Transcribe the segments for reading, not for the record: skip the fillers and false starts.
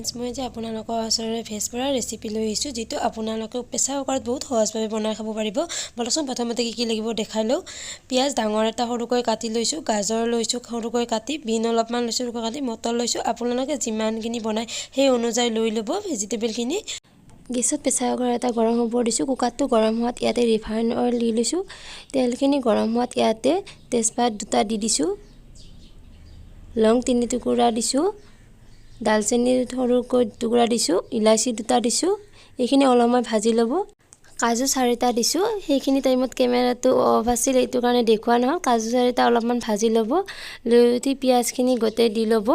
Friends, মই যে আপোনালোকৰ ওচৰলৈ ভেজ পোলাও ৰেচিপি লৈ আহিছোঁ, যিটো আপোনালোকে প্ৰেছাৰ কুকাৰত বহুত সহজভাৱে বনাই খাব পাৰিব। ব'লকচোন, প্ৰথমতে কি কি লাগিব দেখাই লওঁ। পিঁয়াজ ডাঙৰ এটা সৰুকৈ কাটি লৈছোঁ, গাজৰ লৈছোঁ সৰুকৈ কাটি, বিন অলপমান লৈছোঁ সৰুকৈ কাটি, মটৰ লৈছোঁ। আপোনালোকে যিমানখিনি বনায় সেই অনুযায়ী লৈ ল'ব ভেজিটেবলখিনি। গেছত প্ৰেছাৰ কুকাৰ এটা গৰম হ'ব দিছোঁ। কুকাৰটো গৰম হোৱাত ইয়াতে ৰিফাইন অইল দি লৈছোঁ। তেলখিনি গৰম হোৱাত ইয়াতে তেজপাত দুটা দি দিছোঁ, লং 3 টুকুৰা দিছোঁ, ডালচেনি সৰুকৈ টুকুৰা দিছোঁ, ইলাচি দুটা দিছোঁ। এইখিনি অলপ সময় ভাজি ল'ব। কাজু চাৰিটা দিছোঁ। সেইখিনি টাইমত কেমেৰাটো অফ আছিল, সেইটো কাৰণে দেখুওৱা নহ'ল। কাজু চাৰিটা অলপমান ভাজি ল'ব। লৈ উঠি পিঁয়াজখিনি গোটেই দি ল'ব।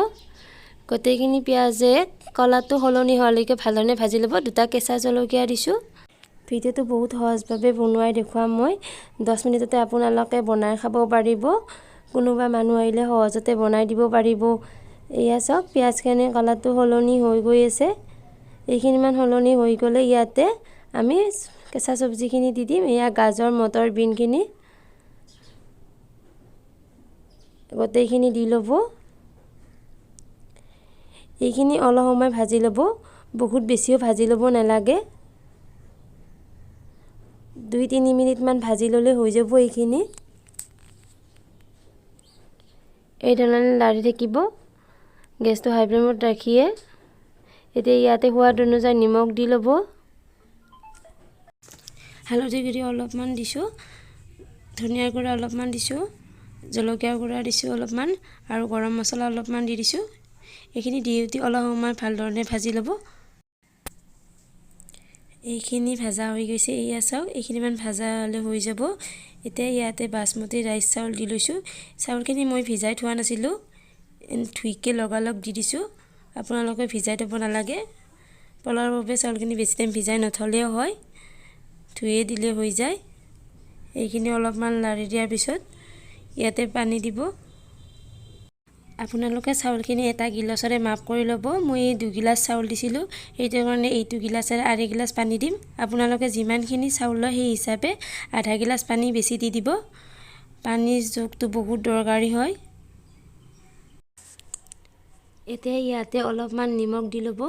গোটেইখিনি পিঁয়াজে কালাৰটো সলনি হোৱালৈকে ভালধৰণে ভাজি ল'ব। দুটা কেঁচা জলকীয়া দিছোঁ। ভিডিঅ'টো বহুত সহজভাৱে বনোৱাই দেখুৱাম মই। 10 মিনিটতে আপোনালোকে বনাই খাব পাৰিব। কোনোবা মানুহ আহিলে সহজতে বনাই দিব পাৰিব। এয়া চাওক, পিঁয়াজখিনি কালাৰটো সলনি হৈ গৈ আছে। এইখিনিমান সলনি হৈ গ'লে ইয়াতে আমি কেঁচা চব্জিখিনি দি দিম। এয়া গাজৰ, মটৰ, বিনখিনি গোটেইখিনি দি ল'ব। এইখিনি অলপ সময় ভাজি ল'ব। বহুত বেছিও ভাজি ল'ব নালাগে। 2-3 মিনিটমান ভাজি ল'লে হৈ যাব এইখিনি। এই ধৰণে লাৰি থাকিব গেছটো হাই ফ্লেমত ৰাখিয়ে। এতিয়া ইয়াতে সোৱাদ অনুযায়ী নিমখ দি ল'ব। হালধি গুড়ি অলপমান দিছোঁ, ধনিয়াৰ গুড়া অলপমান দিছোঁ, জলকীয়াৰ গুড়া দিছোঁ অলপমান আৰু গৰম মছলা অলপমান দি দিছোঁ। এইখিনি দি উঠি অলপ সময় ভালধৰণে ভাজি ল'ব। এইখিনি ভাজা হৈ গৈছে। এয়া চাওক, এইখিনিমান ভাজা হ'লে হৈ যাব। এতিয়া ইয়াতে বাচমতি ৰাইচ চাউল দি লৈছোঁ। চাউলখিনি মই ভিজাই থোৱা নাছিলোঁ, ধুইকে লগালগ দি দিছোঁ। আপোনালোকে ভিজাই থ'ব নালাগে। পোলাওৰ বাবে চাউলখিনি বেছি টাইম ভিজাই নথ'লেও হয়, ধুয়ে দিলে হৈ যায়। এইখিনি অলপমান লাৰি দিয়াৰ পিছত ইয়াতে পানী দিব। আপোনালোকে চাউলখিনি এটা গিলাচৰে মাপ কৰি ল'ব। মই এই দুগিলাচ চাউল দিছিলোঁ, সেইটো কাৰণে এইটো গিলাচেৰে আঢ়ৈ গিলাচ পানী দিম। আপোনালোকে যিমানখিনি চাউল লয়, সেই হিচাপে আধা গিলাচ পানী বেছি দি দিব। পানীৰ জোখটো বহুত দৰকাৰী হয়। এতিয়া ইয়াতে অলপমান নিমখ দি ল'ব।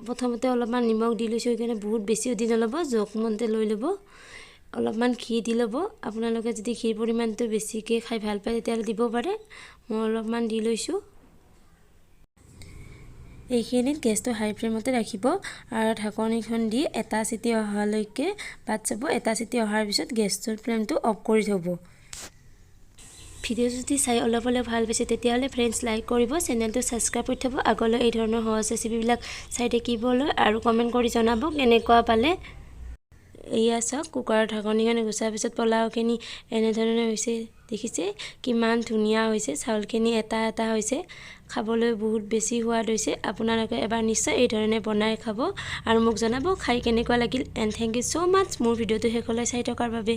প্ৰথমতে অলপমান নিমখ দি লৈছোঁ, সেইকাৰণে বহুত বেছিও দি নল'ব, জোখমতে লৈ ল'ব। অলপমান ঘি দি ল'ব। আপোনালোকে যদি ঘিৰ পৰিমাণটো বেছিকৈ খাই ভাল পায়, তেতিয়াহ'লে দিব পাৰে। মই অলপমান দি লৈছোঁ। এইখিনিত গেছটো হাই ফ্লেমতে ৰাখিব আৰু ঢাকনিখন দি এটা চিটি অহালৈকে বাট চাব। এটা চিটি অহাৰ পিছত গেছটোৰ ফ্লেমটো অফ কৰি থ'ব। ভিডিঅ' যদি চাই অলপ অলপ ভাল পাইছে, তেতিয়াহ'লে ফ্ৰেণ্ডছ, লাইক কৰিব, চেনেলটো ছাবস্ক্ৰাইব কৰি থ'ব আগলৈ এই ধৰণৰ সহজ ৰেচিপিবিলাক চাই থাকিবলৈ আৰু কমেণ্ট কৰি জনাব কেনেকুৱা পালে। এয়া চাওক, কুকাৰৰ ঢাকনিখন গুচাৰ পিছত পোলাওখিনি এনেধৰণে হৈছে। দেখিছে, কিমান ধুনীয়া হৈছে। চাউলখিনি এটা এটা হৈছে। খাবলৈ বহুত বেছি সোৱাদ হৈছে। আপোনালোকে এবাৰ নিশ্চয় এই ধৰণে বনাই খাব আৰু মোক জনাব খাই কেনেকুৱা লাগিল। And thank you so much মোৰ ভিডিঅ'টো শেষলৈ চাই থকাৰ বাবে।